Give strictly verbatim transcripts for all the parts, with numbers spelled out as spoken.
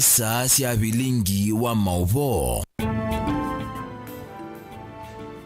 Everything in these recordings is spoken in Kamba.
Saa sya vilingi wa maũvoo.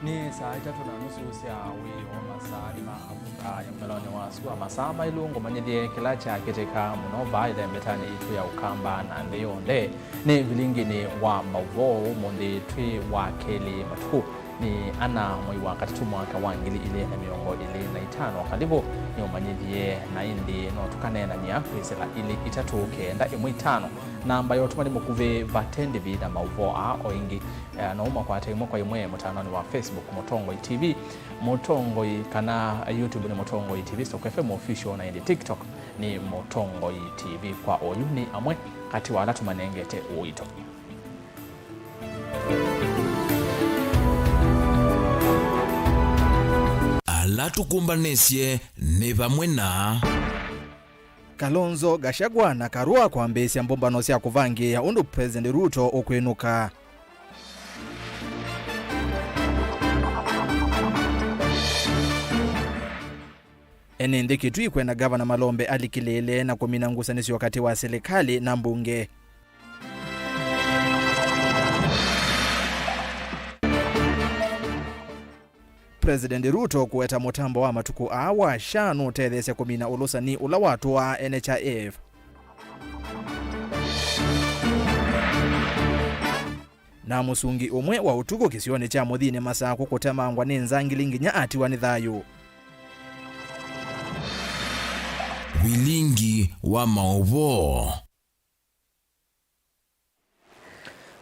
Nĩ saa itatũ na nusu sya wĩoo, masaa nĩ ma Afrika ya mũthelonĩ wa sua. Masaa maĩlu ngũmanyĩthye kĩla kyakĩtĩka mũno vaa ĩthembetanĩ yitũ ya Ũkamba na nthĩ yonthe. Nĩ vilinginĩ wa maũvoo ũmũnthĩ twĩ wa kelĩ matukũ. Nĩ ana mwei wa katatũ mwaka wa ngili ilĩ na mĩongo ĩlĩ na itano. Kalivu nĩũmanyĩthye, na ĩndĩ no tũkaneenany'a kwĩsĩla ilĩ itatũ kenda ĩmwe itano. Namba ya ũtũmani mũkuvĩ vate ndĩvi na maũvoo aa o ĩngĩ. Eh, no ũmakwate ĩmwe kwa ĩmwe mũtandaonĩ wa Facebook Mũtongoi T V, Mũtongoi, kana YouTube nĩ Mũtongoi T V, Stock F M Official, na ĩndĩ TikTok nĩ Mũtongoi T V. Kwa oyu nĩ amwe katĩ wa ala tũmanengete ũito. Ala tũkũmbanĩsye nĩ vamwe na. Kalonzo, Gachagua na Karua kwambĩĩsya mbũmbano sya kũvangĩĩa ũndũ President Ruto ũkwĩnũka. Ene nthĩ Kitui kwenda Ngavana Malombe alikĩlĩĩle na kũmina ngusanĩsyo katĩ wa silikalĩ na mbunge. President Ruto kũweta mũtambo wa matukũ aa wa SHA nũtetheesya kũmina ũlũsani ũla watũaa N H I F. Na mũsungi ũmwe wa ũtukũ kĩsionĩ kya Mũthini Masakũ kũtemangwa nĩ nzangili nginya atiwa nĩ thayũ. Vilingi wa maũvoo.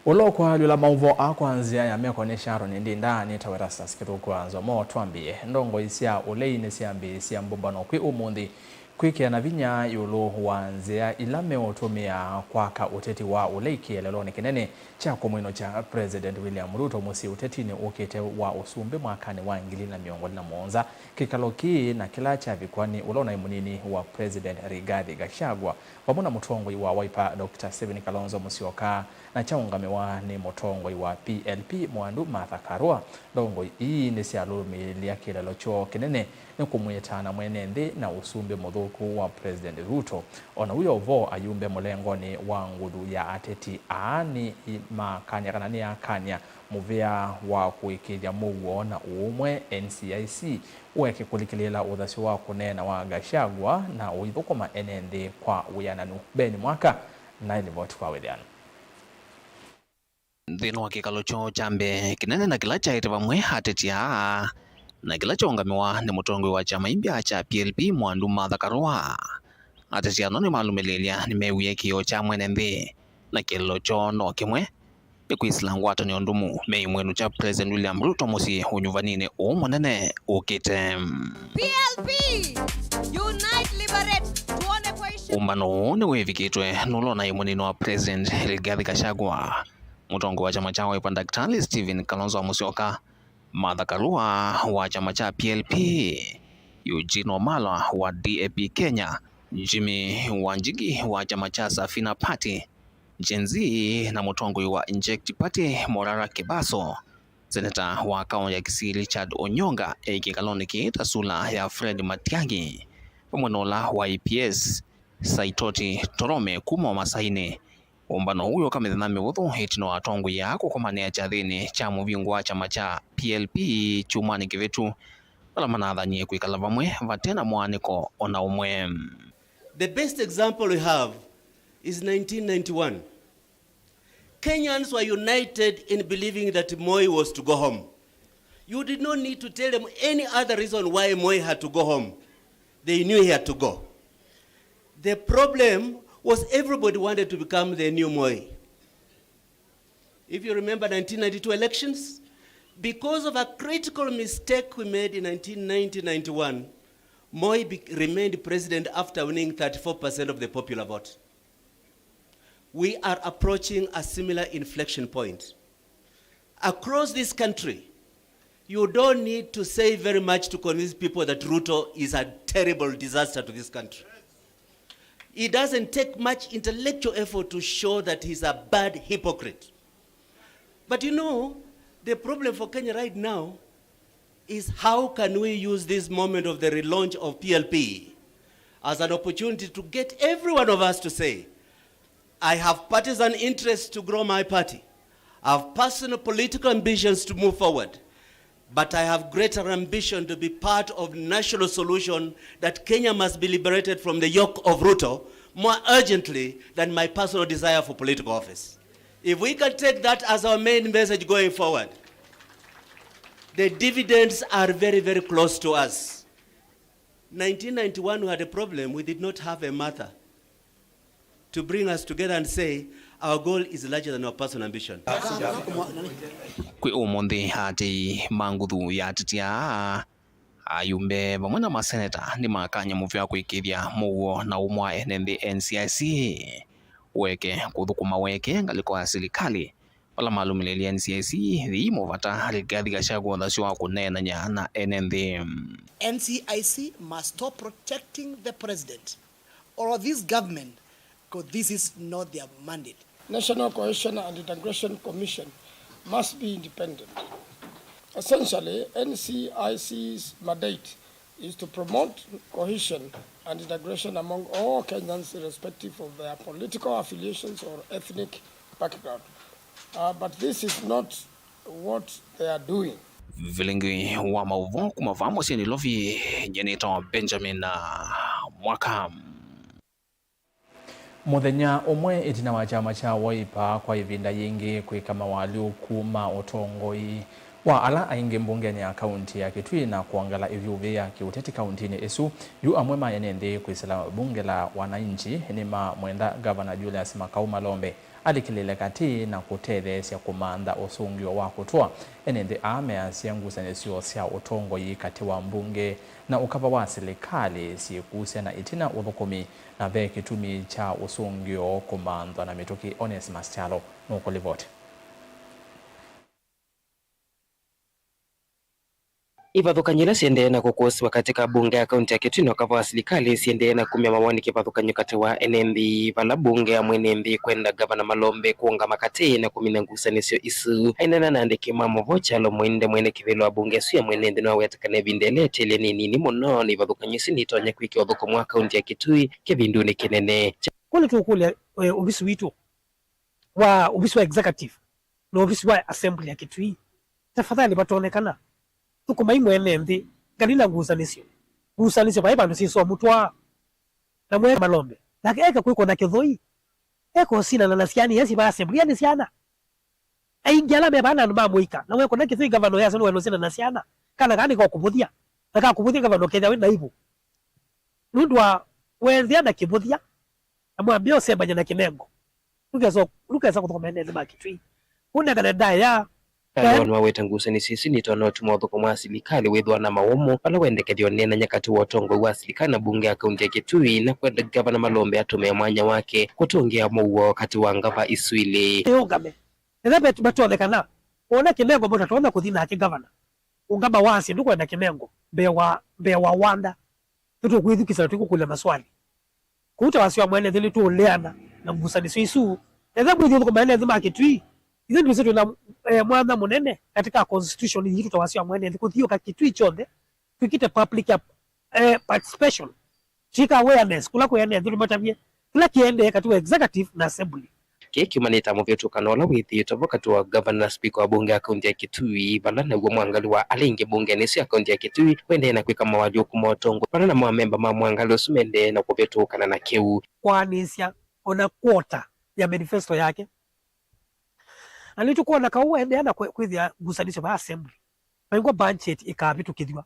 Ũla ũkwaalyũla maũvoo aa kwa nzĩa ya meko nĩ Sharon Ndinda, nĩtawa Erastus Kĩthũku wa Nzomo. Twambĩĩe. Ndongoi sya ũlei nĩsyambĩĩsya mbũmbano kwĩ ũmũnthĩ kwĩkĩana vinya ĩũlũ wa nzĩa ila meũtũmĩa kwaka ũteti wa ũlei kĩeleelonĩ kĩnene kya kũmwĩnũkya President William Ruto mũsyĩ ũtetinĩ ũkĩte wa ũsumbĩ mwakanĩ wa ngili na mĩongo ĩlĩ na mũonza. Kĩkalo kĩĩ na kĩla kyavikwa nĩ ũla ũnaĩ mũnini wa President Rigathi Gachagua, vamwe na mũtongoi wa Wiper, Doctor Stephen Kalonzo Musyoka, na kyaũngamĩwa nĩ mũtongoi wa P L P Mwandu Martha Karua. Ndongoi ii nĩsyalũlũmĩĩlya kĩeleelo kyoo kĩnene nĩ kũmwĩta na mwene nthĩ na ũsumbĩ mũthũku wa President Ruto. O na wĩ o vo, ayumbe mũlengonĩ wa nguthu ya ateti aa nĩmakany'a kana nĩakany'a mũvea wa kũĩkĩĩthya mũuo na ũũmwe, N C I C ũeke kũlikĩlĩĩla ũthasyo wa kũneena wa Gachagua na ũithũkũma ene nthĩ kwa wĩananu. Ben Mwaka na ĩlivoti kwa wĩthĩano. Nthĩnĩ wa kĩkalo kyoo kya mbee kĩnene na kĩla kyaĩte vamwe ateti aa, na kĩla kyaũngamĩwa nĩ mũtongoi wa kyama imbya kya P L P Mwandu Martha Karua, ateti ano nĩmalũmĩlĩĩlya nĩmeewie kĩĩo kya mwene nthĩ na kĩeleelo kyoo no kĩmwe nĩ kwĩsĩla ngwatanĩo ndũmu meimwĩnũkya President William Ruto mũsyĩ ũnyuvaninĩ ũũ mũnene ũkĩte. P L P, unite, liberate, tuone kwa ishi. Ũmbano ũũ nĩwĩvikĩtwe nũla ũnaĩ mũnini wa President Rigathi Gachagua, mũtongoi wa kyama kya Wiper Daktari Stephen Kalonzo Musyoka, Martha Karua wa kyama kya P L P, Eugene Wamalwa wa D A P Kenya, Jimmy Wanjigi wa kyama kya Safina Party, Gen Z na mũtongoi wa Inject Party Morara Kibaso, seneta wa kaũntĩ ya Kisii Richard Onyonga e kĩkalonĩ kĩĩ ta sula ya Fred Matiang'i, vamwe na ũla wa E P S Saitoti Torome kuma Ũmasainĩ. Ũmbano ũũ wĩũka mĩthenya mĩvũthũ ĩtina wa atongoi aa kũkomanĩa kyathĩnĩ kya mũvingũ wa kyama kya P L P kyumwanĩ kĩvĩtu, vala manathanie kwĩkala vamwe vate na mũaanĩko o na ũmwe. The best example we have is nineteen ninety-one. Kenyans were united in believing that Moi was to go home. You did not need to tell them any other reason why Moi had to go home. They knew he had to go. The problem was everybody wanted to become the new Moi. If you remember nineteen ninety-two elections, because of a critical mistake we made in nineteen ninety ninety-one, Moi be-, remained president after winning thirty-four percent of the popular vote. We are approaching a similar inflection point. Across this country, you don't need to say very much to convince people that Ruto is a terrible disaster to this country. It doesn't take much intellectual effort to show that he's a bad hypocrite. But you know, the problem for Kenya right now is how can we use this moment of the relaunch of P L P as an opportunity to get every one of us to say, I have partisan interests to grow my party. I have personal political ambitions to move forward. But I have greater ambition to be part of national solution that Kenya must be liberated from the yoke of Ruto more urgently than my personal desire for political office. If we can take that as our main message going forward, the dividends are very, very close to us. Nineteen ninety-one, we had a problem. We did not have a mother to bring us together and say, our goal is larger than our personal ambition. Kwĩ ũmũnthĩ, aatĩĩi ma nguthu ya ateti aa, ayumbe vamwe na maseneta nĩmakany'a mũvea kwĩkĩĩthya mũuo na ũmwe wa ene nthĩ, N C I C, weke kũthũkũma weke ngalĩko ya silikalĩ. Vala malũmĩlĩĩlye N C I C yĩĩ mũvata, Rigathi Gachagua ũthasyo wa kũneenany'a na ene nthĩ. N C I C must stop protecting the president or this government, 'cause this is not their mandate. National Cohesion and Integration Commission must be independent. Essentially, N C I C's mandate is to promote cohesion and integration among all Kenyans, irrespective of their political affiliations or ethnic background. Uh, but this is not what they are doing. Vilingi wa maũvoo kuma vaa mũsyĩ Nairobi, nyie nĩtawa Benjamin, uh, Mwaka. Mũthenya ũmwe ĩtina wa kyama kya Wiper kwa ĩvinda yĩngĩ kwĩka mawalyũku ma ũtongoi wa ala aingĩ mbungenĩ ya kaunti ya Kitui na kwongela ĩvyũvĩ ya kĩũteti kauntinĩ ĩsu, yu amwe ma ene nthĩ kwĩsĩla bunge la wananchi nĩmamwenda Ngavana Julius Makau Malombe alikĩlĩle katĩ na kũtetheesya kũmantha ũsũngĩo wa kũtũa. Ene nthĩ aa measya ngusanĩsyo sya ũtongoi katĩ wa mbunge na ũkava wa silikalĩ syĩkusya na ĩtina ũthũkũmi, na ve kĩtumi kya ũsũngĩo kũmanthwa na mĩtũkĩ. Onesmus Kyalo nũkũlivoti. Ivathũkany'o ila syaendee na kũkũsĩwa katĩ ka mbunge ya kaunti ya Kitui na ũkava wa silikalĩ syaendee na kumya mawoni kĩvathũkany'o katĩ wa ene nthĩ, vala mbunge ya mwene nthĩ kwenda Ngavana Malombe kũũngama katĩ na kũmina ngusanĩsyo isu. Aineena na andĩki ma mũvoo, Kyalo Mwende, mwene kĩvĩla wa mbunge ĩsu ya mwene nthĩ, nĩwaweta kana ĩvinda ĩla ĩtĩlye nĩ nini mũno, na ivathũkany'o isu nitonya kwĩkĩa ũthũkũmi wa kaunti ya Kitui kĩvindunĩ kĩnene. Kũla tũkũlya, eh, ovisi witũ wa, ovisi wa executive na ovisi wa assembly ya Kitui, tafadhali, vatonyekana, thũkũmai mwene nthĩ, ngalĩ na ngusanĩsyo. Ngusanĩsyo vai vandũ syĩsomũtwaa na mwene Malombe, nake eka kwĩkona kĩthoi, eka ũsinana na syana isu va assembly, yani syana. Aingĩ ala me vaa nĩ andũ ma mũika, na wekũna kĩthei ngavana ũyasya nĩwenda ũsindana na syana, kana kaa nĩkakũvũthya, na kakũvũthya ngavana ũkethĩa wĩ na aibu. Nũndũ wa wethĩa na kĩvũthya, na mwambĩa ũsembany'a na kĩnengo, ndũkesa, ndũkesa kũthũkũma ene nthĩ ma Kitui. Ũnengane ndaĩa. Kyalo nĩwaweta ngusanĩsyo isu nitonya ũtuma ũthũkũmi wa silikalĩ wĩthĩwa na mawũmũ, vala wendekethya ũneenany'a katĩ wa ũtongoi wa silikalĩ na mbunge ya kaunti ya Kitui, na kwenda Ngavana Malombe atũmĩe mwanya wake kũtũngĩa mũuo katĩ wa ngava isu ilĩ. Ĩũngame. Ethĩwa vet-, vatonyekana, wona kĩnengo mũtatonya kũthi nake ngavana, ũngama wasye ndũkwenda kĩnengo mbee wa, mbee wa wanda, nĩtũkwĩthukĩĩsya na tũikũkũlya maswali. Kũu ta wasya wa mwene nthĩ nĩtũũleana na ngusanĩsyo isu. Ethĩwa mwĩthĩ ũthũkũma ene nthĩ ma Kitui, ithyĩ ndwĩsĩ twĩ na, eh, mwanya mũnene katĩ ka constitution yitũ ta wasya wa mwene nthĩ kũthiũka Kitui kyonthe, twĩkĩte public, eh, participation. Twĩka awareness kũla kwĩ ene nthĩ tũmatavye kĩla kĩendee katĩ wa executive na assembly. Kĩĩ kyumanĩte na mũvĩtũkano ũla wĩthĩĩtwe vo katĩ wa ngavana na spika wa mbunge ya kaunti ya Kitui, vala naw'o mwangalĩ wa ala aingĩ mbungenĩ ĩsu ya kaunti ya Kitui wendee na kwĩka mawalyũku ma ũtongoi, vala namo amemba ma mwangalĩ ũsu mendee na kũvĩtũkana na kĩu. Kwaanĩsya o na quarter ya manifesto yake. Na nĩtũkwona kau waendeea na kwĩ-, kwĩthĩa ngusanĩsyo va assembly, vaingwa budget ĩkavĩtũkĩthw'a,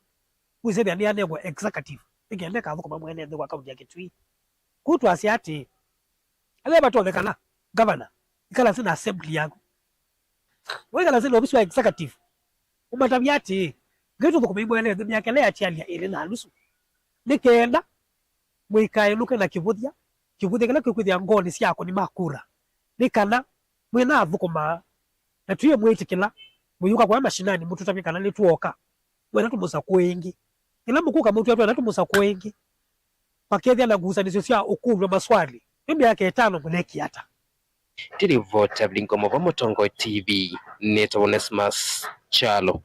wĩsĩthĩa nĩyanengwa executive nĩ kenda ĩkathũkũma mwene nthĩ wa kaunti ya Kitui. Kũu twasya atĩĩ, ethĩwa vatonyekana, ngavana, ĩkala nthĩ na assembly yaku, wĩkala nthĩ na ovisi wa executive, ũmatavye atĩĩ, Ngai tũthũkũmei mwene nthĩ myaka ĩla yatialya ĩlĩ na nusu, nĩ kenda mũikaĩlũke na kĩvũthya, kĩvũthya kĩla kĩkwĩthĩa ngoonĩ sya akũni ma kura, nĩ kana mwĩnathũkũmaa, na twĩe mwĩtĩkĩla mũyũka kũya mashinani mũtũtavye kana nĩtwooka, mwenda tũmũsakũe ĩngĩ. Ĩla mũkũka mũtwĩa twenda tũmũsakũe ĩngĩ, makethĩa na ngusanĩsyo sya ũkũlw'a maswali, nĩ myaka ĩtano mũneki ata? Ndilivota Vilingo Mũvoo Mũtongoi T V, nĩtawa Onesmus Kyalo.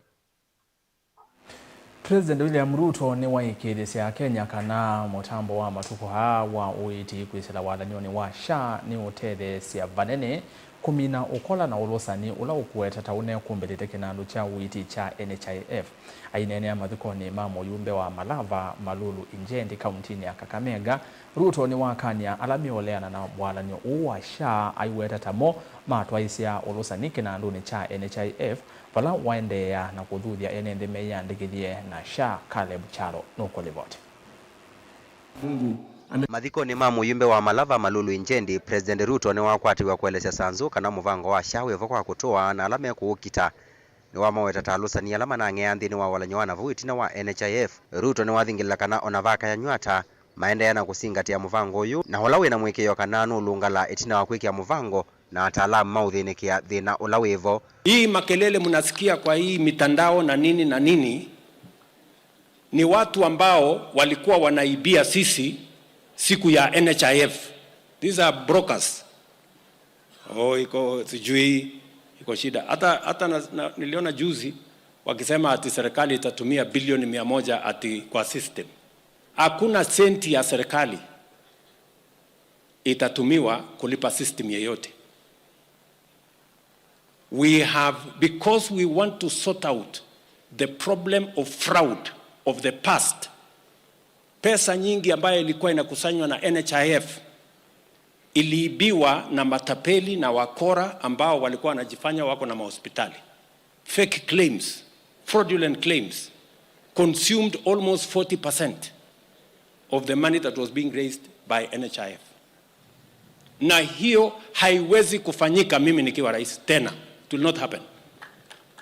President William Ruto nĩwaĩkĩĩthĩsya Akenya kana mũtambo wa matukũ aa wa ũiiti kwĩsĩla wathany'onĩ wa SHA nĩũtetheesya vanene kũmina ũkola na ũlũsani ũla ũkũete ta ũnekũmbĩlĩte kĩnandũ kya ũiiti kya N H I F. Aineenea mathikonĩ ma mũyumbe wa Malava, Malulu Injendi, kauntinĩ ya Kakamega, Ruto nĩwakany'a ala meũleana na wathany'o ũũ wa SHA aiweta ta mo matwaĩsya ũlũsani kĩnandũnĩ kya N H I F, vala waendeea na kũthuthya ene nthĩ meyĩandĩkĩthye na SHA. Caleb Kyalo nũkũlivoti. Mathikonĩ ma mũyumbe wa Malava, Malulu Injendi, President Ruto nĩwakwatiw'a kũelesya Sanzu kana mũvango wa SHA wĩ vo kwa kũtũa na ala mekũũkita. Nĩwamaweta ta alũsani ala manang'ea nthĩnĩ wa walanyo wa navau ĩtina wa N H I F. Ruto nĩwathingĩlĩla kana ona vakayanywa ata, maendeea na kũsingatĩa mũvango ũyũ, na ũla wĩ na mũĩkĩĩo kana nũlũngala ĩtina wa kwĩkĩa mũvango na ataalamu maũthĩnĩkĩa thĩna ũla wĩ vo. Hii makelele mnasikia kwa hii mitandao na nini na nini, ni watu ambao walikuwa wanaibia sisi siku ya N H I F. These are brokers. Oh, iko sijui, iko shida. Hata, hata na, na, niliona juzi wakisema ati serikali itatumia bilioni mia moja ati kwa system. Hakuna senti ya serikali itatumiwa kulipa system yeyote. We have, because we want to sort out the problem of fraud of the past. Pesa nyingi ambayo ilikuwa inakusanywa na N H I F iliibiwa na matapeli na wakora ambao walikuwa wanajifanya wako na mahospitali. Fake claims, fraudulent claims, consumed almost forty percent of the money that was being raised by N H I F. Na hiyo haiwezi kufanyika mimi nikiwa rais tena. It will not happen.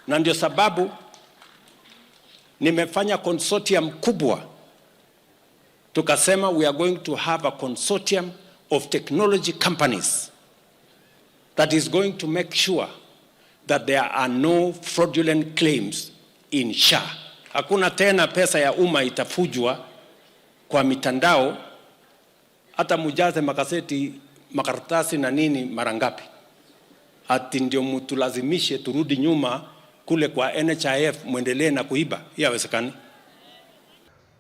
Na ndio sababu nimefanya consortium kubwa. Tukasema we are going to have a consortium of technology companies that is going to make sure that there are no fraudulent claims in SHA. Hakuna tena pesa ya umma itafujwa kwa mitandao. Hata mujaze magazeti, makaratasi na nini mara ngapi, ati ndio mutulazimishe turudi nyuma kule kwa N H I F mwendelee na kuiba? Hiyo haiwezekani.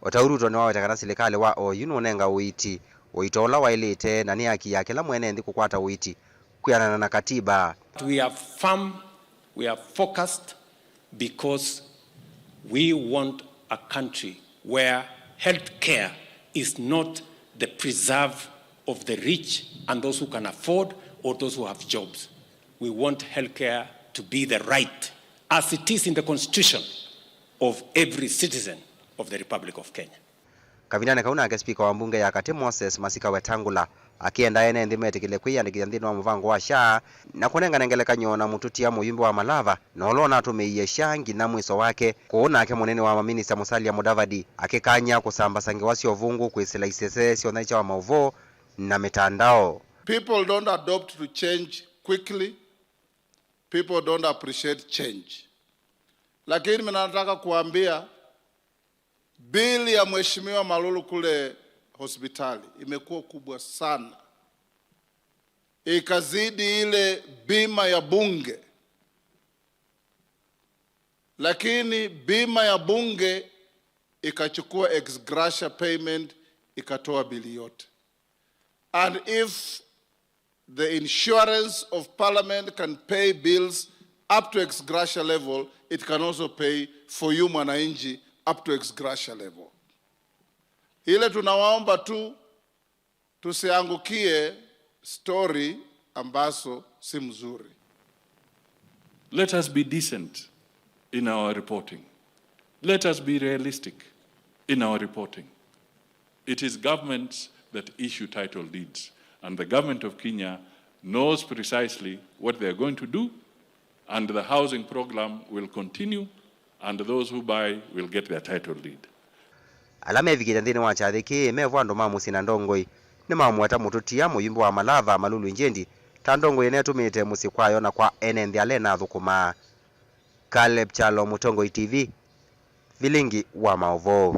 O ta ũu Ruto nĩwaweta kana silikalĩ wa oyu nũnenga ũiiti ũito ũla waĩlĩte na nĩ haki ya kĩla mwene nthĩ kũkwata ũiiti kwĩanana na katiba. We are firm, we are focused because we want a country where healthcare is not the preserve of the rich and those who can afford or those who have jobs. We want healthcare to be the right, as it is in the constitution, of every citizen of the Republic of Kenya. Kavindanĩ kau nake spika wa mbunge ya katĩ Moses Masika Wetangula akĩenda ene nthĩ metĩkĩle kwĩyandĩkĩthya nthĩnĩ wa mũvango wa SHA na kũnengane ngelekany'o na mũtũtia mũyumbe wa Malava na ũla ũnatũmĩie SHA nginya mwĩso wake. Kũu nake mũnene wa maminista Musalia Mudavadi akĩkany'a kũsambasa ngewa sya ũvũngũ kwĩsĩla isese sya ũnyaĩĩkya wa maũvoo na mĩtandao. People don't adopt to change quickly. People don't appreciate change. Lakini mimi nataka kuambia, bili ya Mheshimiwa Malulu kule hospitali imekuwa kubwa sana, ikazidi ile bima ya bunge, lakini bima ya bunge ikachukua ex gratia payment, ikatoa bili yote. And if the insurance of parliament can pay bills up to ex gratia level, it can also pay for you mwananchi up to ex gratia level. Ile tunawaomba tu, tusiangukie story ambazo si mzuri. Let us be decent in our reporting. Let us be realistic in our reporting. It is governments that issue title deeds, and the government of Kenya knows precisely what they are going to do, and the housing program will continue, and those who buy will get their title deed. Ala mevikĩte nthĩnĩ wa kyathĩ kĩĩ mevo andũ ma mũsyĩ na ndongoi nĩmamũeta mũtũtia mũyumbe wa Malava Malulu Injendi ta ndongoi ĩnetũmĩĩte mũsyĩ kwayo na kwa ene nthĩ ala ĩnathũkũmaa. Caleb Kyalo, Mũtongoi T V, vilingi wa maũvoo.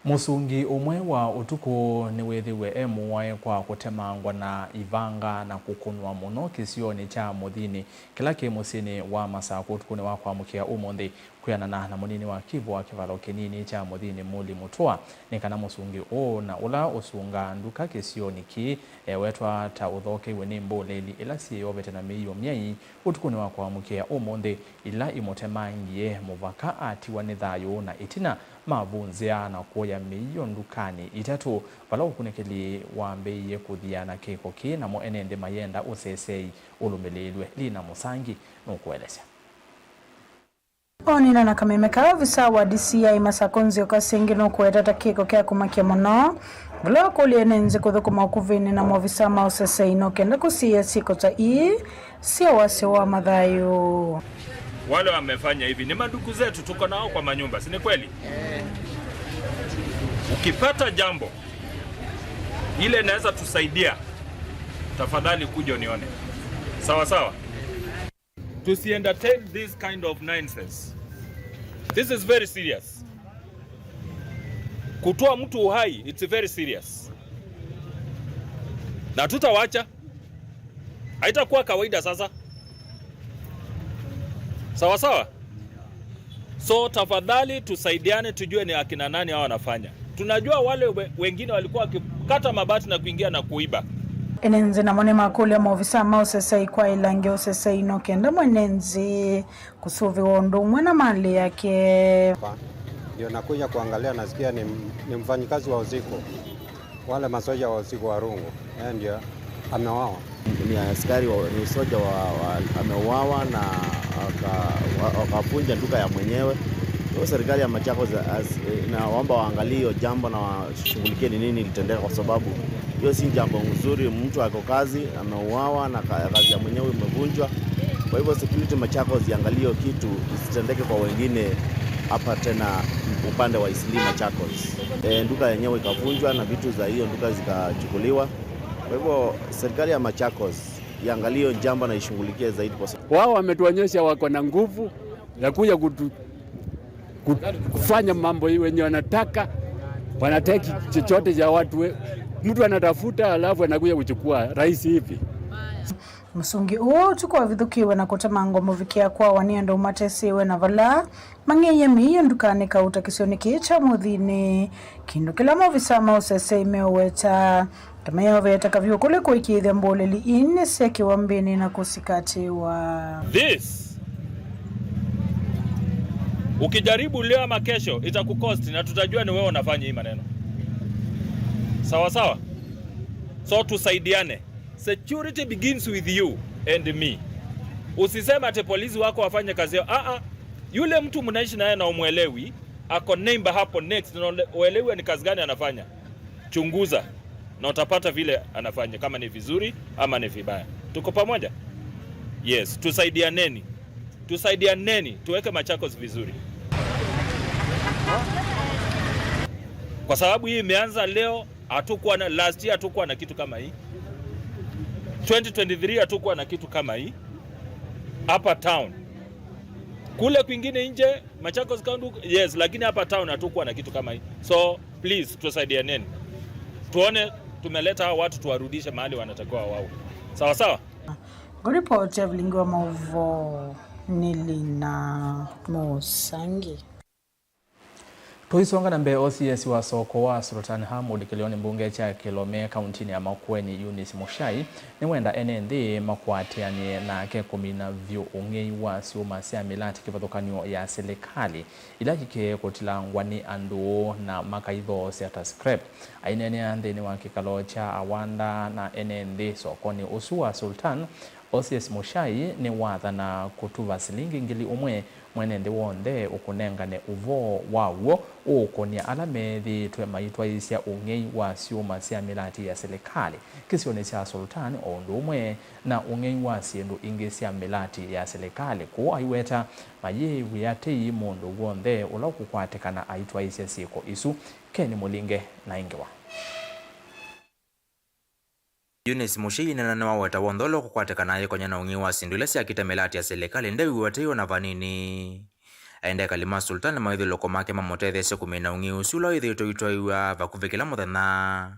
Mũsungi ũmwe wa ũtukũ nĩwĩthĩwe e mũwae kwa kũtemangwa na ivanga na kũkũnwa mũno kĩsionĩ kya Mũthini, kĩla kĩ mũsyĩnĩ wa Masakũ ũtukũnĩ wa kwamũkĩa ũmũnthĩ. Kwĩanana na mũnini wa kivu wa kĩvalo kĩnini kya Mũthini, Muli Mũtũa, nĩ kana mũsungi ũũ na ũla ũsungaa nduka kĩsionĩ kĩĩ ewetwa ta ũthokeiwe nĩ mbũlĩli ĩla syĩyovete na mĩio myai ũtukũnĩ wa kwamũkĩa ũmũnthĩ, ila imũtemangie mũvaka atiwa nĩ thayũ na ĩtina mavunzĩa na kũya mĩio ndukanĩ itatũ, vala ũkunĩkĩli wambĩĩie kũthia na kĩko kĩĩ, namo ene nthĩ mayenda ũsesei ũlũmĩlĩĩlw'e. Lina Mũsangi nũkũelesya. Onina na kameme ka ovisa wa D C I Masakũ, Nzioka Singi nũkũweta ta kĩko kya kũmakya mũno, vala wakũlya ene nthĩ kũthũkũma ũkuvĩnĩ na maovisa ma ũsesei no kenda kũsiĩĩa syĩko ta ii sya wasyo wa mathayũ. Wale wamefanya hivi ni mandugu zetu, tuko nao kwa manyumba, si ni kweli? Ukipata jambo ile inaweza tusaidia, tafadhali kuja unione. Sawa sawa? Tusi entertain this kind of nonsense. This is very serious. Kutoa mtu uhai, it's very serious. Na tutawacha. Haitakuwa kawaida sasa. Sawa sawa? So tafadhali tusaidiane, tujue ni akina nani hao wanafanya. Tunajua wale we-, wengine walikuwa wakikata mabati na kuingia na kuiba. Ene nthĩ namo nĩmakũlya maovisa ma ũsesei kwaĩlangya ũsesei no kenda mwene nthĩ kũsũvĩwa ũndũ ũmwe na malĩ yake. Ndio nakuja kuangalia, nasikia ni, ni mfanyikazi wa usiku. Wale masoja wa usiku wa rungu, yeye ndio ameuawa. Ni askari wa, ni soja wa, wa, ameuawa na aka-, wa-, wakavunja duka ya mwenyewe. Kwa hiyo serikali ya Machakos as-, inaomba waangalie hiyo jambo na washughulikie ni nini ilitendeka, kwa sababu hiyo si jambo nzuri. Mtu ako kazi, ameuawa na ka-, kazi ya mwenyewe imevunjwa. Kwa hivyo security Machakos iangalie hiyo kitu isitendeke kwa wengine hapa tena upande wa Eastleigh Machakos. E, duka yenyewe ikavunjwa na vitu za hiyo duka zikachukuliwa. Kwa hivyo serikali ya Machakos iangalie hiyo jambo na ishughulikie zaidi kwa sababu wao wametuonyesha wako na nguvu ya kuja kutu-, kut-, kufanya mambo hii wenye wanataka, wanateki chochote cha watu we-, mtu anatafuta alafu anakuja kuchukua rahisi hivi. Mũsungi ũũ ũtukũ wavithũkĩiwe na kũtemangwa mũvikĩa kwawa nĩ andũ matesĩwe na vala mang'eie mĩio ndukanĩ kauta kĩsionĩ kĩĩ kya Mũthini, kĩndũ kĩla maovisa ma ũsesei meũweta ta meyoveete kavyũ kũlĩ kũĩkĩĩthya mbũlĩli ii nĩsyekiwa mbĩnĩ na kũsikatĩwa. This, ukijaribu leo ama kesho, itakukosti na tutajua ni wewe unafanya hii maneno. Sawa sawa? So tusaidiane. Security begins with you and me. Usiseme ati polisi wako wafanye kazi yao. Ah, ah. Yule mtu mnaishi naye na umwelewi, ako neighbor hapo next, na ule-, uelewe ni kazi gani anafanya. Chunguza na utapata vile anafanya, kama ni vizuri ama ni vibaya. Tuko pamoja? Yes, tusaidianeni. Tusaidianeni, tuweke Machakos vizuri. Kwa sababu hii imeanza leo, hatukuwa na, last year hatukuwa na kitu kama hii. Twenty twenty-three hatukuwa na kitu kama hii hapa town. Kule kwingine nje, Machakos County, yes, lakini hapa town hatukuwa na kitu kama hii. So, please, tusaidianeni. Tuone tumeleta hao watu, tuwarudishe mahali wanatakiwa wawe. Sawa sawa? Ngũripoti ya vilingi wa maũvoo nĩ Lina Mũsangi. Tũisonga na mbee, O C S wa soko wa Sultan Hamud kĩlĩonĩ mbunge kya Kĩlome kauntinĩ ya Makueni, Eunice Muchai, nĩwenda ene nthĩ makwatĩanĩe nake kũmina vyũ ũng'ei wa syũma sya mĩlati kĩvathũkany'o ya silikalĩ ila yĩkĩe kũtilangwa nĩ andũ na makaithoosya ta scrap. Aineenea nthĩnĩ wa kĩkalo kya awanda na ene nthĩ sokonĩ ũsu wa Sultan, O C S Muchai nĩwathana kũtuva silingi ngili ũmwe mwene nthĩ w'onthe ũkũnengane ũvoo wa w'o ũũkũnĩa ala methĩĩtwe maitwaĩĩsya ũng'ei wa syũma sya mĩlati ya silikalĩ kĩsionĩ kya Sultan, o ũndũ ũmwe na ũng'ei wa syĩndũ ingĩ sya mĩlati ya silikalĩ. Kũu aiweta mayĩw'ĩa tei mũndũ w'onthe ũla ũkũkwatĩkana aitwaĩĩsya syĩko isu. Ken Mũlinge na ĩngĩ wa Eunice Muchai nĩnaweta w'onthe ũla ũkũkwatĩkana ayĩkony'a na ũng'ei wa syĩndũ ila syakĩte mĩlati ya silikalĩ ndew'ĩwa tei o na vanini. Aendee ekali ma Sultan na maĩthyũlũko make mamũtetheesye kũmina ũng'ei ũsu ũla wĩthĩĩtwe ũitwaĩw'a vakuvĩ kĩla mũthenya,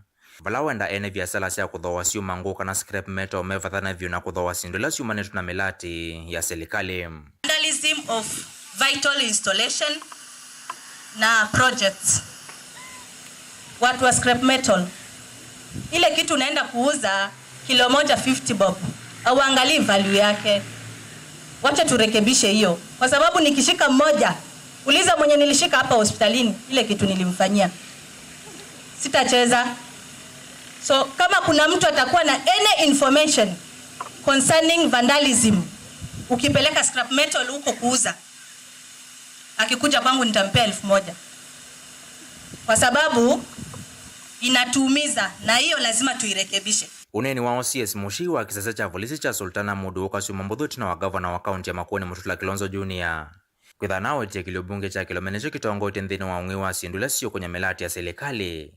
vala wenda ene viasala sya kũthooa syuma ngũũ kana scrap metal mevathane vyũ na kũthooa syĩndũ ila syumanĩtwe na mĩlatĩ ya silikalĩ. Vandalism of vital installation na projects. Watu wa scrap metal, ile kitu unaenda kuuza kilo moja fifty bob, auangalii value yake. Wacha turekebishe hiyo, kwa sababu nikishika mmoja, uliza mwenye nilishika hapa hospitalini ile kitu nilimfanyia. Sitacheza. So kama kuna mtu atakuwa na any information concerning vandalism, ukipeleka scrap metal huko kuuza, akikuja kwangu nitampea elfu moja, kwa sababu inatuumiza na hiyo lazima tuirekebishe. Ũneeni wa O C S Mushai wa kĩsese kya volisi kya Sultan Ahmud ũka syumwa mbũthũ ĩtina wa ngavana wa kaunti ya Makueni Mutula Kilonzo Junior kwĩthana awetie kĩlio mbunge kya Kilome nĩkyo kĩtongoetye nthĩnĩ wa ũng'ei wa syĩndũ ila siũkũnya mĩlatĩ ya silikalĩ.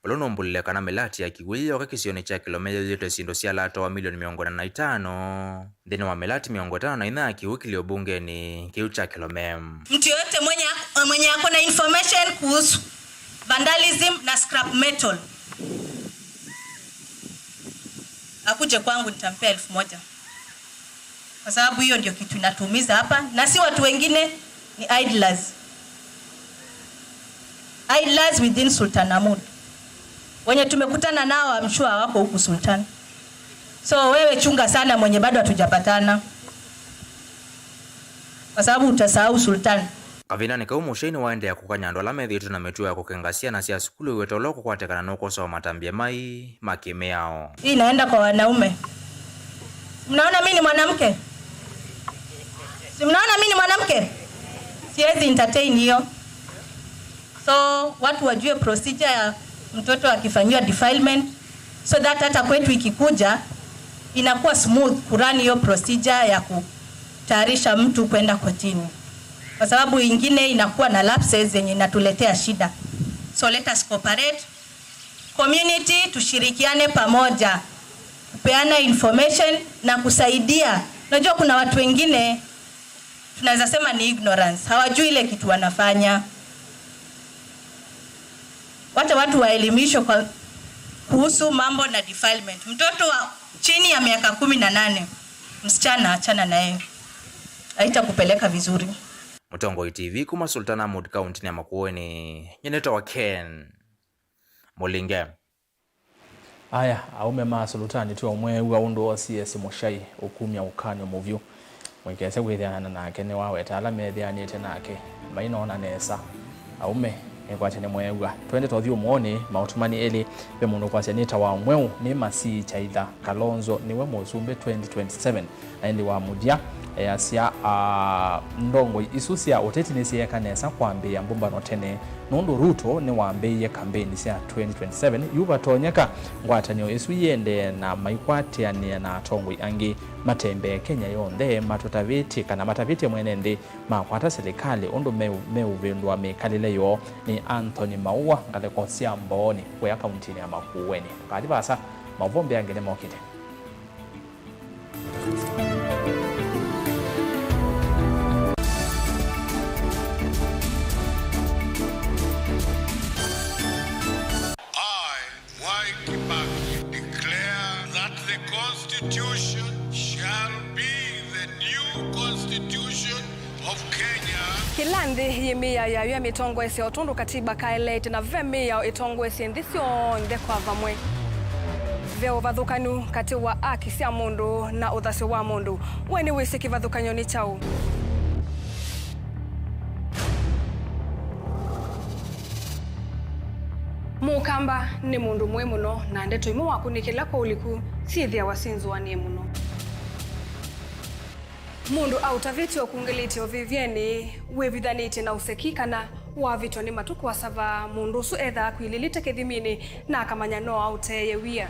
Vala ũnũmbũlile kana mĩlatĩ ya kĩw'ũ yĩyoka kĩsionĩ kya Kilome yĩthĩĩtwe syĩndũ sya lata wa milioni mĩongo ĩna na itano nthĩnĩ wa mĩlatĩ mĩongo ĩtano na inya ya kĩw'ũ kĩlio mbungenĩ kĩu kya Kilome. Mtu yoyote mwenye, mwenye ako na information kuhusu vandalism na scrap metal, akuje kwangu, nitampea elfu moja. Kwa sababu hiyo ndio kitu inatuumiza hapa, na si watu wengine, ni idlers. Idlers within Sultan Ahmud. Wenye tumekutana nao, I'm sure wako huku Sultan. So wewe chunga sana mwenye bado hatujapatana, kwa sababu utasahau Sultan. Kavindanĩ kau, Mushai nĩwaendeea kũkany'a andũ ala methĩĩtwe na mĩtuo ya kũkenga syana sya sukulu iweta ũla ũkũkwatĩkana nũkosa matambya mai ma kĩmĩao. Hii inaenda kwa wanaume. Mnaona mimi ni mwanamke? Si mnaona mimi ni mwanamke? Siwezi entertain hiyo. So watu wajue procedure ya mtoto akifanyiwa defilement, so that hata kwetu ikikuja inakuwa smooth kurun hiyo procedure ya kutayarisha mtu kwenda kotini, kwa sababu ingine inakuwa na lapses zenye inatuletea shida. So let us cooperate. Community, tushirikiane pamoja kupeana information na kusaidia. Unajua kuna watu wengine tunaweza sema ni ignorance, hawajui ile kitu wanafanya. Wacha watu waelimishwe kwa kuhusu mambo na defilement. Mtoto wa chini ya miaka kumi na nane, msichana, achana na yeye, haitakupeleka vizuri. Mũtongoi T V kuma Sultan Ahmud kaunti ya Makueni, nyeneta wa Ken Mũlinge. Aya, aũme ma Sultani twe ũmweew'a ũndũ O C S Mushai ũkumya ũkany'o mũvyũ. Mũikese kwĩthĩanana nake nĩwaweta ala methĩanĩte nake mainoona nesa. Aũme, nĩkwasya nĩmweew'a. Twende tũthi ũmũonĩ, maũtũmani elĩ, ve mũndũ ũkwasya nĩtawa mweũ, nĩ Masii Chaitha. Kalonzo nĩwe mũsumbĩ twenty twenty-seven. Na ĩndĩ wa mũthya, easya, a, ndongoi isu sya ũteti nĩsyeeka nesa kwambĩĩa mbũmbano tene, nũndũ Ruto nĩwambĩĩie kambeni sya twenty twenty-seven, yu vatonyeka ngwatanĩo ĩsu yĩendee na maikwatĩanĩa na atongoi angĩ matembee Kenya yonthe matũtavĩtye kana matavĩtye mwene nthĩ makwata silikalĩ ũndũ meu-, meũvĩndũa mĩkalĩle yoo. Nĩ Anthony Maua, ngalĩko sya Mbooni, kũya kauntinĩ ya Makueni. Ndũkathi vaasa, maũvoo mbee angĩ nĩmokĩte. I, Mwai Kibaki, declare that the Constitution shall be the new Constitution of Kenya. Kĩla nthĩ yĩ mĩao yayo ya mĩtongoesye o tondũ katiba kaeleete, na ve mĩao ĩtongoesye nthĩ syonthe kwa vamwe. Ve ũvathũkanu katĩ wa aki sya mũndũ na ũthasyo wa mũndũ. We nĩwĩsĩ kĩvathũkany'o nĩ kyaũ? Mũkamba nĩ mũndũ mũĩ mũno, na ndeto imwe wakũnĩkĩla kwa ũliku syĩthĩawa syĩ nzũanĩe mũno. Mũndũ aũtavĩtye ũkungĩlĩtye ũvĩvyenĩ, wĩvithanĩtye na ũseki, kana wavĩtwa nĩ matũ kũasava, mũndũ ũsu ethaa akwilĩlĩte kĩthiminĩ na akamanya no aũteeye wia.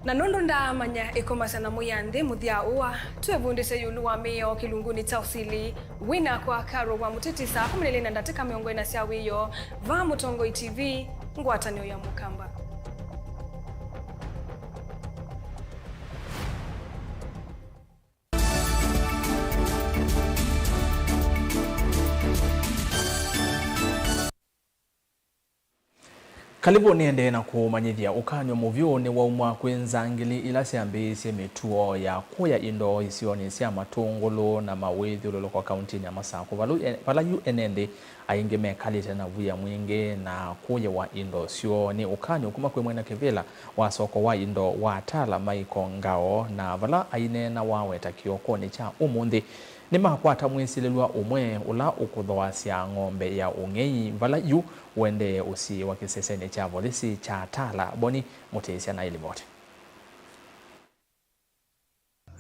Na nũndũ ndaamanya ĩkomasya na mũya nthĩ mũthya ũa, twĩvundĩsye ĩũlũ wa mĩao kĩlungunĩ kya ũsili. Wĩ nakwa Carol wa Mũtĩtĩ saa kũmi na ilĩ na ndatĩka mĩongo ĩna sya wĩoo, vaa Mũtongoi T V, ngwatanĩo ya Mũkamba. Kalĩvũ nĩendee na kũmanyĩthya ũkany'o mũvyũ nĩwaumwa kwĩ nzangili ila syambĩĩisye mĩtuo ya kũya indo isionĩ sya Matũngũlũ na Mawĩthyũlũlũko kauntinĩ ya Masakũ, vala yu ene nthĩ aingĩ mekalĩte na wia mwingĩ na kũyĩwa indo syoo. Nĩ ũkany'o kuma kwĩ mwene kĩvĩla wa soko wa indo wa Tala Michael Ngao, na vala aineena waweta kĩokonĩ kya ũmũnthĩ, nĩmakwata mwĩsilĩlw'a ũmwe ũla ũkũthoasya ng'ombe ya ũng'ei, vala yu ũendee ũsiĩĩwa kĩsesenĩ kya volisi kya Tala. Boni Mũtĩsya na ĩlivoti.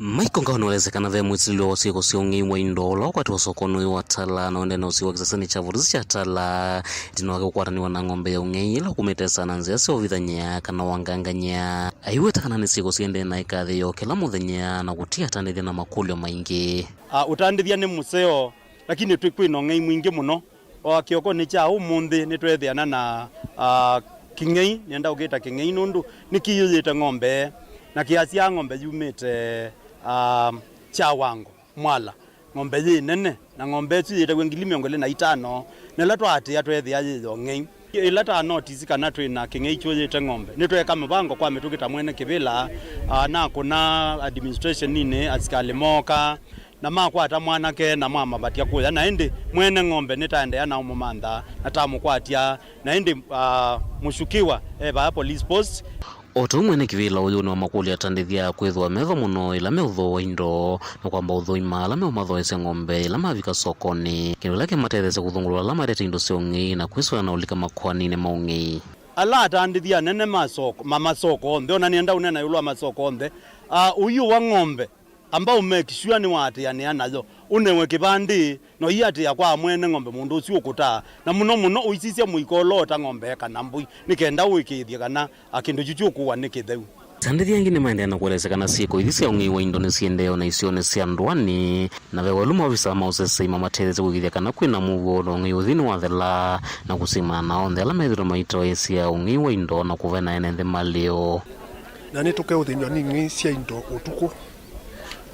Michael Ngao nĩwaelesya kana ve mwĩsilĩlw'a wa syĩko sya ũng'ei wa indo ũla ũkwatiwe sokonĩ ũyũ wa Tala na ũendee na ũsiĩĩwa kĩsesenĩ kya volisi kya Tala ĩtina wake kũkwatanĩw'a na ng'ombe ya ũng'ei ĩla ũkumĩte sana nzĩa sya ũvithany'a kana wangangany'a. Aiweta kana nĩ syĩko siendee na ĩkathĩĩo kĩla mũthenya na kũtiatandĩthya na makũlyo maingĩ. Ah, ũtandĩthya nĩ mũseo, lakini twĩ kwĩna ũng'ei mwingĩ mũno. O kĩokonĩ kya ũmũnthĩ nĩtweethĩana na, ah, kĩng'ei, nĩenda ũkĩta kĩng'ei nũndũ nĩkĩyũyĩte ng'ombe, na kĩasyaa ng'ombe yumĩte, ah, Kyawango, Mwala, ng'ombe yĩ nene, na ng'ombe ĩsu yĩtaw'a ngili mĩongo ĩlĩ na itano, na ĩla twaatĩĩa tweethĩa yĩ yo ng'ei. Ĩla ta notice kana twĩ na kĩng'ei kyũyĩte ng'ombe, nĩtweeka mũvango kwa mĩtũkĩ ta mwene kĩvĩla, ah, nakũna administration-inĩ, asikalĩ mooka, na makwata mwanake na mwamavatya kũya, na ĩndĩ mwene ng'ombe nĩtaendeea na ũmũmantha na tamũkwatya, na ĩndĩ, ah, mũshukiwa e vaa police post. O ta ũu mwene kĩvĩla ũyũ nĩwamakũlya atandĩthya kwĩthĩwa metho mũno ĩla meũthooa indo na kwamba ũthũima ala meũmathoesya ng'ombe ĩla mavika sokonĩ, kĩndũ kĩla kĩmatetheesya kũthũngũlũla ala marete indo sya ũng'ei na kwĩsũana na ũlika makoaninĩ ma ũng'ei. Ala atandĩthya anene ma soko, ma masoko onthe, ona nĩenda ũneena ĩũlũ wa masoko onthe, ah, ũiũwa ng'ombe, amba ũ make sure nĩwaatĩanĩa nayo, ũnewe kĩvandĩ, na ũiatĩa kwa mwene ng'ombe mũndũ ũsu ũkũtaa, na mũno mũno ũisisya mũika ũla ũta ng'ombe kana mbũi, nĩ kenda ũĩkĩĩthye kana, a, kĩndũ kyu kyũkũwa nĩ kĩtheu. Atandĩthya angĩ nĩmaendeea na kũelesya kana syĩko ithi sya ũng'ei wa indo nĩsiendee o na isionĩ sya ndũanĩ, na ve welu maovisaa ma ũsesei mamatetheesye kũĩkĩĩthya kana kwĩ na mũuo na ũng'ei ũthi nĩwathela, na kũsimana na onthe ala methĩĩtwe maitoeesya ũng'ei wa indo na kũvena ene nthĩ malĩo. Na nĩtũkeũthĩnw'a nĩ ing'ei sya indo ũtukũ.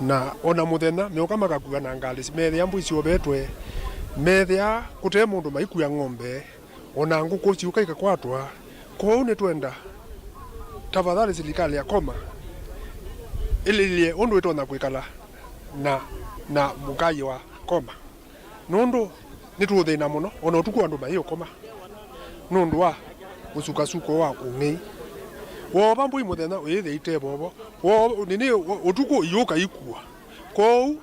Na o na mũthenya, meũka makakua na ngalĩ, meethĩa mbũi syovetwe, meethĩa kũte mũndũ maikua ng'ombe, o na ngũkũ syũka ikakwatwa. Kwoou nĩtwenda, tafadhali, silikalĩ ya Koma ĩlĩlye ũndũ ĩtonya kwĩkala na, na mũkaĩ wa Koma. Nũndũ nĩtũũthĩna mũno, o na ũtukũ andũ mayĩũkoma nũndũ wa mũsukasuko wa ũng'ei. Woova mbũi mũthenya ũyĩthĩa ite vovo, woo-, nini, ũtukũ iyũka ikua. Kwoou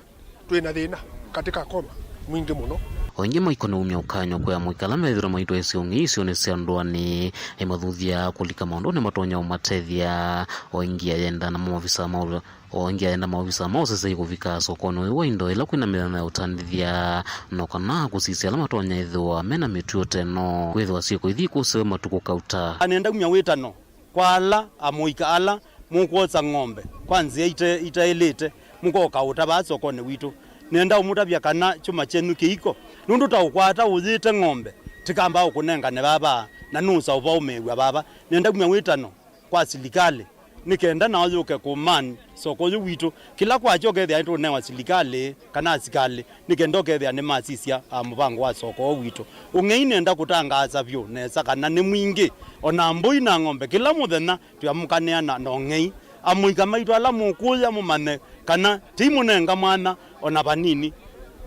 twĩ na thĩna katĩ ka Koma mwingĩ mũno. O ĩngĩ Michael nĩwaumya ũkany'o kwĩ amũika ala methĩĩtwe maitoeesya ũng'ei isionĩ sya ndũanĩ, aimathuthya kũlika maũndũnĩ matonya ũmatethya. O ĩngĩ ayenda na maovisaa ma O ĩngĩ ayenda maovisaa ma ũsesei kũvika sokonĩ ũyũ wa indo ĩla kwĩna mĩthenya ya ũtandĩthya, no kana kũsisya ala matonya ĩthĩwa me na mĩtuo ta ĩno, kwĩthĩwa syĩko ithi ikũsewe matukũ kauta. Nĩenda kumya wĩtano kwa ala amũika ala mũkwosa ng'ombe kwa nzĩa ite-, itaĩlĩte, mũkoka ũta vaa sokonĩ witũ. Nĩenda ũmũtavya kana kyũma kyenyu kĩiko, nũndũ ta ũkwata ũyĩte ng'ombe, tĩkamba ũkũnengane vava, na nũũsa ũvaũmĩĩw'a vava. Nĩenda kumya wĩtano kwa silikalĩ, nĩ kenda nao yũke kũman soko ũyũ witũ. Kĩla kwakya ũkethĩa nĩtũũnewa silikalĩ kana asikalĩ, nĩ kenda ũkethĩa nĩmasisya, a, mũvango wa soko ũũ witũ. Ũng'ei nĩenda kũtangaasa vyũ nesa kana nĩ mwingĩ, o na mbũi na ng'ombe, kĩla mũthenya twĩamũkanĩa na, na ũng'ei. Amũika maitũ ala mũkũya mũmanye kana tĩimũnenga mwanya o na vanini.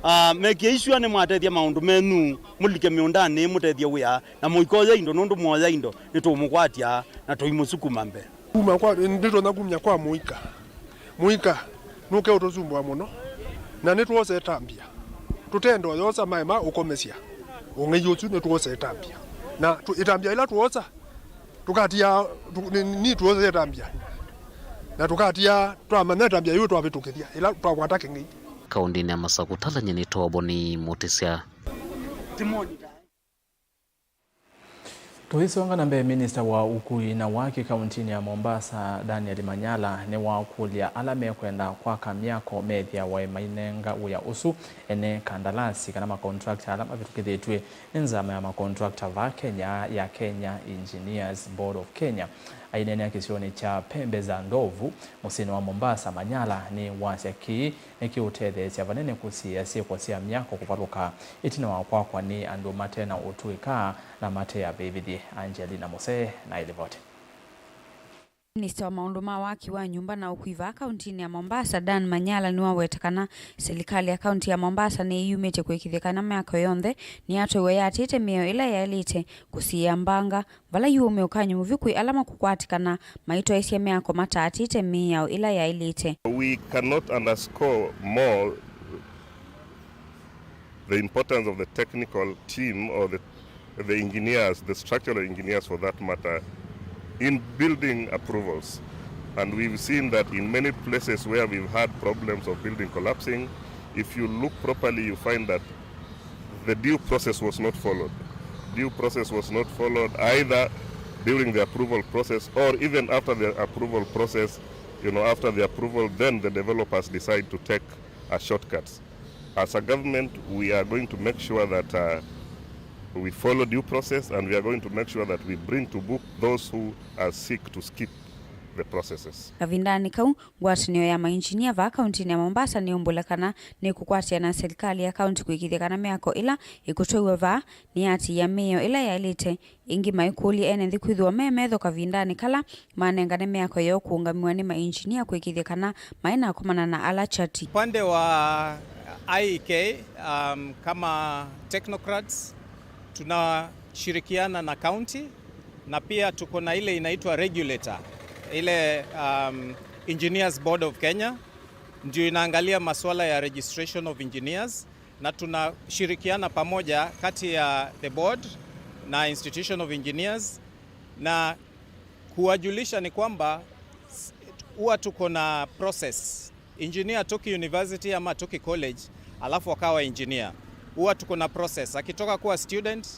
A, mekĩei sure nĩmwatethya maũndũ menyu, mũlike mĩũndanĩ mũtethye wĩa, na mũikoya indo, nũndũ mwoya indo nĩtũũmũkwatya na tũimũsukuma mbee. Kuma kwa, nĩtũtonya kumya kwa mũika. Mũika nũke ũtũsumbũa mũno, na nĩtwose ĩtambya. Tũtenda ũyosa maema ũkomesya ũng'ei ũsu, nĩtwose ĩtambya. Na tũ-, ĩtambya ĩla twosa, tũkatia, tũ-, nĩ, nĩ twosa ĩtambya. Na tũkatia twamanya ĩtambya yĩu twavĩtũkĩthya, ĩla twakwata kĩng'ei. Kaũndĩnĩ ya Masakũ, Talany'a nĩ Tobo nĩ Mũtĩsya. Tũisonga na mbee, minista wa ũkui na waki kauntinĩ ya Mombasa, Daniel Manyala, nĩwakũlya ala mekwenda kwaka myako methĩawe mainenga wĩa ũsu ene kandalasi kana makontrakta ala mavĩtũkĩthĩtw'e nĩ nzama ya makontrakta vaa Kenya ya Kenya Engineers Board of Kenya. Aineenea kĩsionĩ kya Pembe za Ndovu, mũsyĩnĩ wa Mombasa, Manyala nĩwasya kĩĩ nĩkĩũtetheesya vanene kũsiĩĩa syĩko sya myako kũvalũka ĩtina wa kwakwa nĩ andũ mate na ũtũĩka na mate avĩvĩthye. Angelina Mose na ĩlivoti. Minista wa maũndũ ma waki wa nyũmba na ũkui vaa kauntinĩ ya Mombasa, Dan Manyala, nĩwaweta kana silikalĩ ya kaunti ya Mombasa nĩyumĩtye kũĩkĩĩthya kana myako yonthe nĩyatwaiwa yatĩĩte mĩao ĩla yaĩlĩte kũsiĩĩa mbanga, vala yu ũmĩũkany'o mũvyũ kwĩ ala makũkwatĩkana maitwaĩsya myako mataatĩte mĩao ĩla yaĩlĩte. We cannot underscore more the importance of the technical team or the, the engineers, the structural engineers for that matter, in building approvals. And we've seen that in many places where we've had problems of building collapsing, if you look properly, you find that the due process was not followed. Due process was not followed either during the approval process or even after the approval process. You know, after the approval, then the developers decide to take a shortcut. As a government, we are going to make sure that, uh, we follow due process, and we are going to make sure that we bring to book those who, uh, seek to skip the processes. Kavindanĩ kau, ngwatanĩo ya mainjinia vaa kauntinĩ ya Mombasa nĩyumbũla kana nĩkũkwatĩana na silikalĩ ya kaunti kũĩkĩĩthya kana myako ĩla ĩkũtwaiwa vaa nĩyatĩĩa mĩao ĩla yaĩlĩte. Ĩngĩ maikũlya ene nthĩ kwĩthĩwa me metho kavindanĩ kala manengane myako yoo kũũngamĩwa nĩ mainjinia kũĩkĩĩthya kana mainakomana na ala kyati. Upande wa I E K, um, kama technocrats, tunashirikiana na county na pia tuko na ile inaitwa regulator, ile, um, Engineers Board of Kenya, ndio inaangalia masuala ya registration of engineers, na tunashirikiana pamoja kati ya the board na Institution of Engineers na kuwajulisha ni kwamba s-, huwa tuko na process. Engineer atoki university ama atoki college, alafu akawa engineer. Huwa tuko na process. Akitoka kuwa student,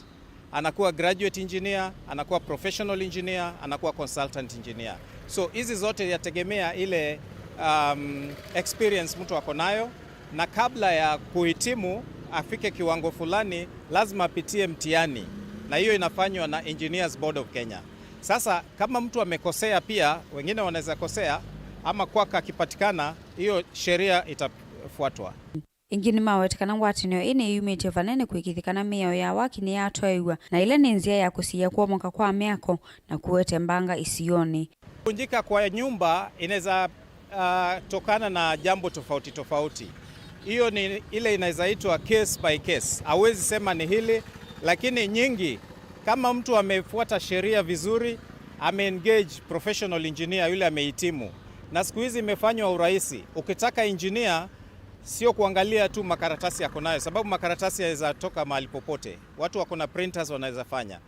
anakuwa graduate engineer, anakuwa professional engineer, anakuwa consultant engineer. So, hizi zote yategemea ile, um, experience mtu ako nayo, na kabla ya kuhitimu, afike kiwango fulani, lazima apitie mtihani, na hiyo inafanywa na Engineers Board of Kenya. Sasa, kama mtu amekosea pia, wengine wanaweza kosea, ama kwaka akipatikana, hiyo sheria itafuatwa. Ĩngĩ nĩmaweta kana ngwatanĩo ĩĩ nĩyumĩtye vanene kũĩkĩĩthya kana mĩao ya waki nĩyatwaĩw'a, na ĩla nĩ nzĩa ya kũsiĩĩa kwomoka kwa myako na kũete mbanga isionĩ. Kuvunjika kwa nyumba inaweza, ah, tokana na jambo tofauti tofauti. Hiyo ni ile inaweza itwa case by case. Hawezi sema ni hili, lakini nyingi, kama mtu amefuata sheria vizuri, ameengage professional engineer yule amehitimu. Na siku hizi imefanywa urahisi. Ukitaka engineer, sio kuangalia tu makaratasi yako nayo, sababu makaratasi yaweza toka mahali popote. Watu wako na printers, wanaweza fanya.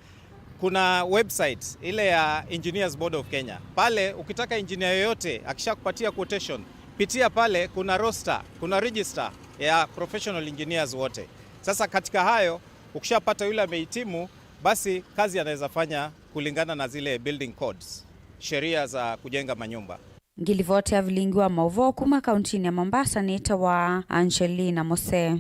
Kuna website ile ya Engineers Board of Kenya. Pale ukitaka engineer yoyote, akishakupatia quotation, pitia pale, kuna roster, kuna register ya professional engineers wote. Sasa katika hayo, ukishapata yule amehitimu, basi kazi anaweza fanya kulingana na zile building codes, sheria za kujenga manyumba. Ngilivoti ya vilingi wa maũvoo kuma kauntinĩ ya Mombasa nĩtawa Angelina Mose.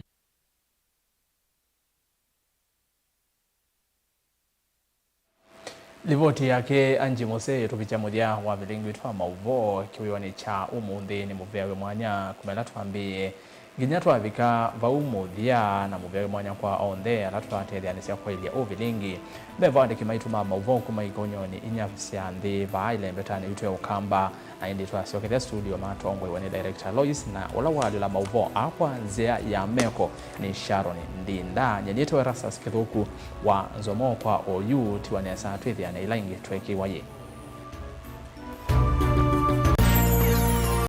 Livoti yake Angie Mose ĩtũvikya mũthya wa vilingi witũ wa maũvoo kĩwĩonĩ kya ũmũnthĩ. Nĩ mũveawe mwanya kuma ĩla twambĩĩe nginya twavika vau mũthya, na mũveawe mwanya kwa onthe ala tũtatetheanĩsya kwaĩlya ũvilingi. Ve vandĩki maitũ ma maũvoo kuma ikonyonĩ inya sya nthĩ vaa ĩlembetanĩ yitũ ya Ũkamba. Na ĩndĩ twasyokethya studio matongoew'e nĩ director Lois, na ũla waalyũla maũvoo aa kwa nzĩa ya meko nĩ Sharon Ndinda. Nyie nĩtawa Erastus Kĩthũku wa Nzomo kwa oyu. Tiwa nesa twĩthĩane ĩla ĩngĩ tweekĩwa yĩ.